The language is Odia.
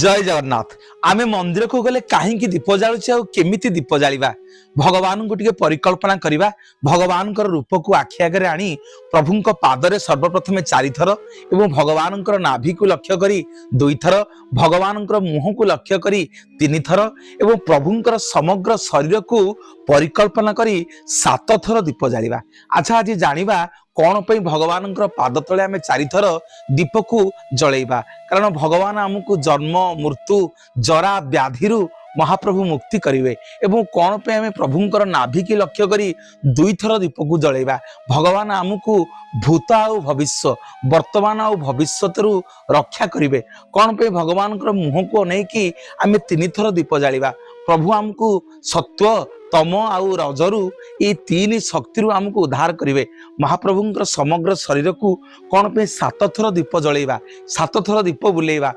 ଜୟ ଜଗନ୍ନାଥ। ଆମେ ମନ୍ଦିରକୁ ଗଲେ କାହିଁକି ଦୀପ ଜାଳୁଛେ ଆଉ କେମିତି ଦୀପ ଜାଳିବା? ଭଗବାନଙ୍କୁ ଟିକେ ପରିକଳ୍ପନା କରିବା। ଭଗବାନଙ୍କର ରୂପକୁ ଆଖି ଆଗରେ ଆଣି ପ୍ରଭୁଙ୍କ ପାଦରେ ସର୍ବପ୍ରଥମେ ଚାରିଥର ଏବଂ ଭଗବାନଙ୍କର ନାଭିକୁ ଲକ୍ଷ୍ୟ କରି ଦୁଇଥର, ଭଗବାନଙ୍କର ମୁହଁକୁ ଲକ୍ଷ୍ୟ କରି ତିନିଥର ଏବଂ ପ୍ରଭୁଙ୍କର ସମଗ୍ର ଶରୀରକୁ ପରିକଳ୍ପନା କରି ସାତଥର ଦୀପ ଜାଳିବା। ଆଚ୍ଛା, ଆଜି ଜାଣିବା କଣ ପାଇଁ ଭଗବାନଙ୍କର ପାଦ ତଳେ ଆମେ ଚାରିଥର ଦୀପକୁ ଜଳେଇବା। କାରଣ ଭଗବାନ ଆମକୁ ଜନ୍ମ, ମୃତ୍ୟୁ, ଜରା, ବ୍ୟାଧିରୁ ମହାପ୍ରଭୁ ମୁକ୍ତି କରିବେ। ଏବଂ କଣ ପାଇଁ ଆମେ ପ୍ରଭୁଙ୍କର ନାଭିକି ଲକ୍ଷ୍ୟ କରି ଦୁଇଥର ଦୀପକୁ ଜଳେଇବା? ଭଗବାନ ଆମକୁ ଭୂତ ଆଉ ଭବିଷ୍ୟ, ବର୍ତ୍ତମାନ ଆଉ ଭବିଷ୍ୟତରୁ ରକ୍ଷା କରିବେ। କଣ ପାଇଁ ଭଗବାନଙ୍କର ମୁହଁକୁ ଅନେଇକି ଆମେ ତିନିଥର ଦୀପ ଜାଳିବା? ପ୍ରଭୁ ଆମକୁ ସତ୍ୱ, ତମ ଆଉ ରଜରୁ, ଏଇ ତିନି ଶକ୍ତିରୁ ଆମକୁ ଉଦ୍ଧାର କରିବେ। ମହାପ୍ରଭୁଙ୍କର ସମଗ୍ର ଶରୀରକୁ କଣ ପାଇଁ ସାତଥର ଦୀପ ଜଳେଇବା, ସାତଥର ଦୀପ ବୁଲେଇବା?